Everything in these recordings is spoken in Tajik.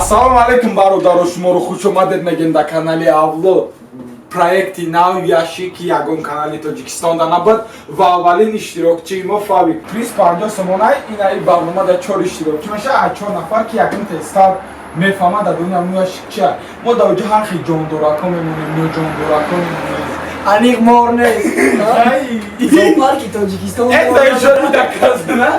Ассалому алайкум, бародаро, шуморо хуш омадед мегем дар канали Авлод. Проекти нав яши, ки ягон канали Тоҷикистонда набуд, ва аввалин иштирокчии мо Фавик. Приз 50 сомонай. Инаи барнома дар чор иштирокчӣ меша, а чор нафар ки ягон тезтар мефаҳмад дар дуни ҳамун яшик чия. Мо дар оҷа ҳар хел ҷондорако мемонем, ноҷондорако мемонем. Аниқ мор нест. Зоопарки Тоҷикистон. Это ещё не доказано.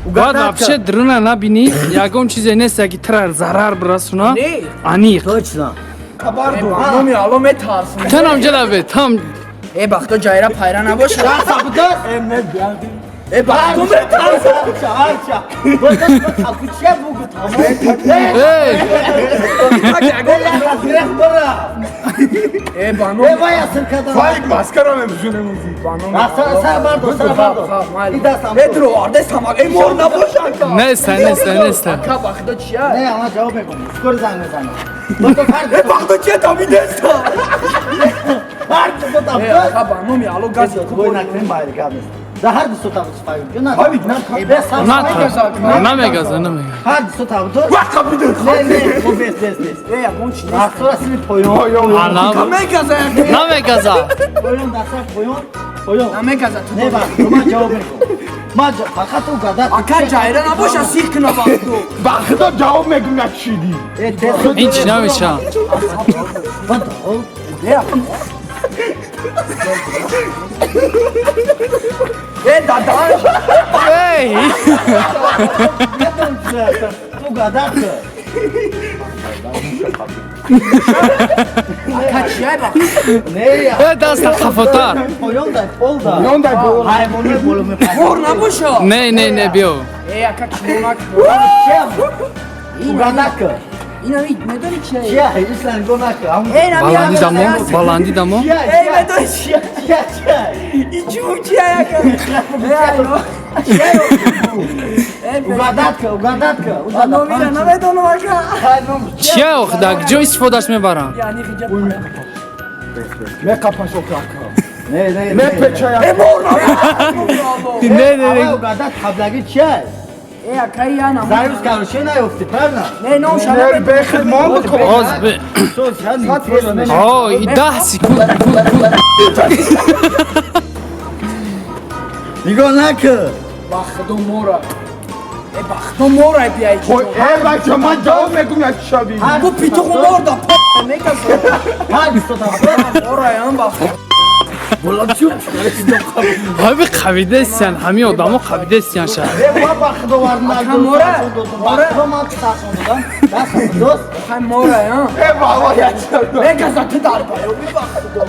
Баъд вообще дрона набинӣ, ягон чизе нест, ки тра зарар бирасона. Не. Аниқ. Точно. Хабар дор. Номи Алло метарсам. Танам ҷалабе, там. Э, бахто ҷайра пайра набоша. Э, бахто метарсам. Эй! Э, ба номи Фавик маскара мепӯшонем ӯзи. Э, дро ардестам. Э, мор набоша, ака. Неста, неста, неста. Ака, бахто чия? Э, бахто чия таби деста? Э, ака, ба номи Алло гази кубор. Фавик, на. Намегаза, намегаза. Э, ягон чи нест. Ана. Намегаза, ака. Намегаза. Намегаза ту. Не, ман ҷавоб мекунам. Ман фақат у гадат. Ака, ҷайра набоша, сих кина бахто. Ба худо ҷавоб мегум, як шиди. Ин чӣ намеша? Э, дадаш. Эй! Ту гадат. Ака, чия бахто? Не, Э, даста хафотар. поён дай, пол да. Поён дай, боло. Ҳайвонои боло мепарад. Мор набоша. Не, не, не, биё. Э, ака, кино накун. Ту гадат. Ина медони чия? Чия, исла нигоҳ накун. Э, нами Баландӣ дамо, баландӣ дамо. Чия, Э, медони чия? чия, чия. Ичу чия, ака? Э, айно. Э, Угадат ка, угадат ка. Номира намедонам, ака. Чия охи, дар ҷо истифодаш мебарам? Яъни хиҷа. Меқапаш ока, ака. Не, не. Мепеча. Э, мор набоша. Не, не, не. Угадат қаблаги чия? Э, ака, я нам. Зарус короче наёфти, правильно? Не, ном Не, шана. бехед мон бикун. Оз бе. О, и 10 секунд. Нигоҳ накун. Бахто мора. Э, бахто мора биай. Ой, э, бача, ман ҷавоб мегум, як шаби. Бу питуғу мор да мекаса. Ҳар бистота. Мора ям бахто. Ҳами қабидестиян, ҳами одамо қабидестиян ша. Э, ма ба худо вард Ака, мора. Мора. Ман тасон додам. Даст дост. Хай мора ям. Э, баба, як шаби. Мекаса ту дар баё би бахто.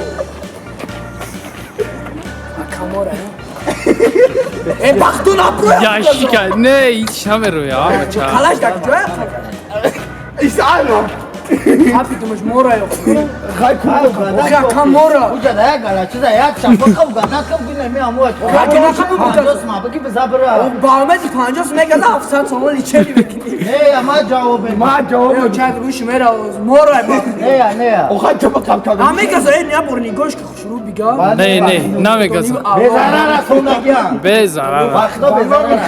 Ака, мора ям. Э, бахто набро. Яшика, не, ҳеч намероя, а, бача. Калаш дар ҷоя. Исано. Ҳапи думаш мора ё. Хай кун. Охи, ака, мора. Уҷа да як гала чиза як шапақа угадат кам гуна ми аму. Ака, нака бу бугаз. Панҷос ма бики забра. Баомеди 50 мегаза 700 сомон личери мекунӣ. Не, ма ҷавоб мекунам. Ман ҷавоб Э, мегум. чай рӯши мера мора бахто. Не, не. Охай чапа қап кардам. А мегаза, э, не бор нигош ки хушрӯ бига. Не, не, намегаза. Безарар расондагиам. Безарар. Ба худо безарар.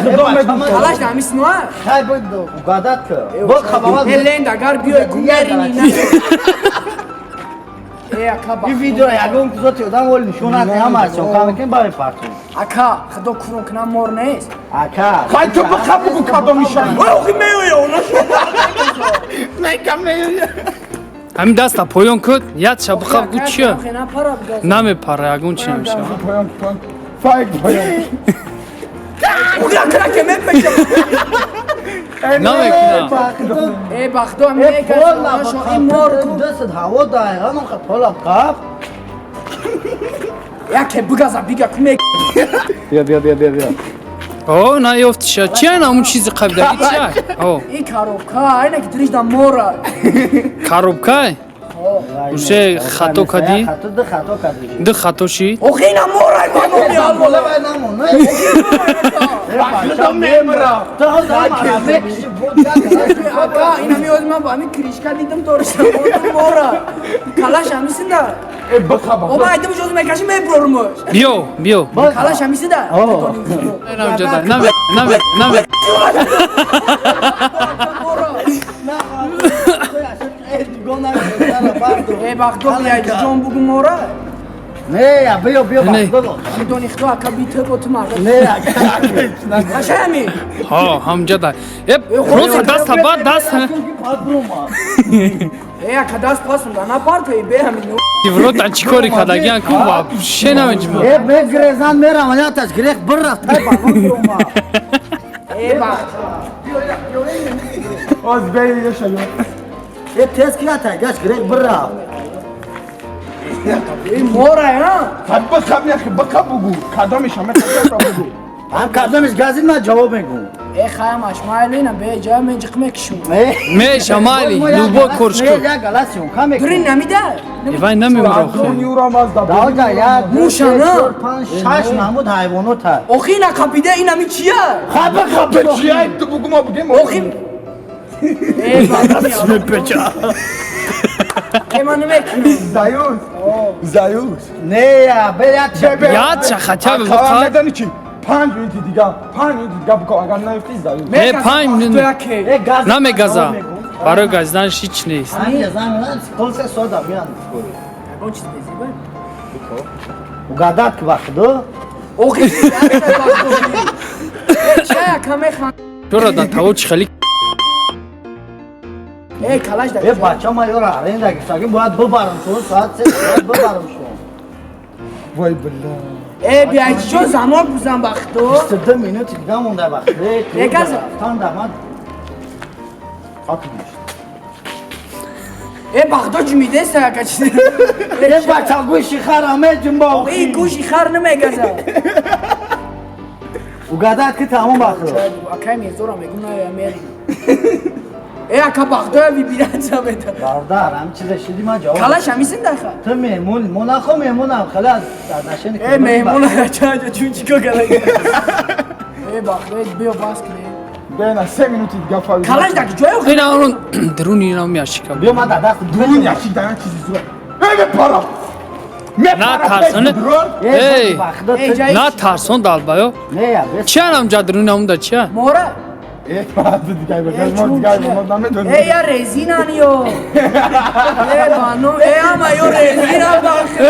Калаш да ҳамис ноа. Хай буд угадат ка. Бо хабавал. Э, ленд агар биёй ку мерини на. Э, ака, Ин бахто. видео ягон кузоти одам вол нишонат не ҳама чон кам кин ба мепартум. Ака, худо курон кунам мор нест. Ака. Хай ту бихаб бугу кадом ишан. Ой, охи меоя, она Ҳами даста поён куд, як шабхаб гу чия? Напара бигаз. Намепара, ягон чи намешава. Поён, поён. Файк поён. Охи, ака, ке мепеша. Намекуна. Э, бахто Э, мегаза, пола она шо ин мор ку. Даст ҳаво дай, ҳамон ха пола қап. Яке бигаза бига ку ме. Бия, бия, бия, бия, бия. О, наёфтиша. Чия ин ҳамун чизи қабидаги чия? О, Ин коробка, айна ки дрижда мора. коробкай? Уже хато кадӣ? Хато, ду хато кадӣ. Ду хато шид. Охи ина морай ба номи Бола Аллоҳ. вай намон. Бахудо мемра. Ту ҳозир мара мекиши буд. Ака, ина ми ҳозир ман ба ҳамин кришка дидам торишта мора. Калаш ҳамисинда. Э бихаба. О, ман айдам ҷоз мекашим мебрормуш. Биё, биё. Калаш ҳамисинда. О. Инамҷода. Наме, наме, наме. Мора. Э бахдо биаҷон бугу мора. Не, я биё, биё, Не. бахдо. Медони худо ака би ту бо ту марда. Не, Каша ҳами. Ҳо, ҳамҷода. Э, просто даста ба даст. Э ака даст пасум да напартай бе ҳами. Врота чӣ кори кардагиан ку вообще намеҷма. Э, мегрезан мерам, яташ грех бир рафт, тай балон бурома. Э бахт. Оз бей яша. Э, тез ки ятай, гаш грех бир рафт. Э морай ҳа. Хаб бихаб яхи бихаб бугу. Кадомиша мехаб бугу. Ҳам кадомиш газид ман ҷавоб мегӯм. Э хаямаш майли ина бе ҷа мен ҷиқ мекишум. Меша майли, любой корш ку. Як галас съёмка мекунем. Дурин намида. Ивай намемра охе. Юрам аз да. Даоҷа як, ду, Муша, се, на? чор, панҷ, шаш намуд ҳайвонот ҳаст. Охи ина қапида ина ми чия? Хаб бихаб, Чия ту бугу ма бугем. Охи. Э бахт. Э ман намекунам. Заюс. Заюс. Не, я, бе як ча. Яча хотя бы Акала бихаб. медани чи? 5 минути дига, 5 минути дига буко агар наёфти заюс. Э, панҷ минут. Э, газ. Намегаза. Барои газиданаш ҳеч нест. Ҳамин зан, колсе сода биан. Ягон чиз безиба. Угадат ки вақтду. Охи. Чая каме хан. Чора да таво чӣ хели Э калаш да. Э, бача ма ёра аренда гирифтагӣ бояд бибарам шумо соат се бояд бибарам шумо. Вой бля. Э биаҷон замон бузан бахто. 22 минути дига монда вақт. Э, Э, газа. Рафтан да ман Э бахто ҷумидеста яка чиз. Э, бача гӯши хара меҷумба. Э гӯши хар намегаза. Угадат ки тамом вақтду. Акай мезора мегум на я мери. Э ака бахто вибиратса бета. Бародар, ҳам чизе шиди ман ҷавоб. Калаш ҳамисин даха. Ту меҳмон, мо нахо меҳмонам, хеле аз нашени. Э меҳмон чаҷа чун чико кала. Э бахто биё бас кне. Бена 3 минути дига фави. Калаш да ҷоё ина он дуруни ина мияшика. Биё ман дар даст Дурун яшик да як чизи зура. Э мепара. На тарсон. Эй, Эй. Эй, ҷай- На тарсон далбаё. Не, я бес. Чия намҷа дуруни амуда чия? мора. Э баъд дига Э, бигаз мо дига мо намедонем. Э я резина ниё. Э бану э ама ё резина бахто.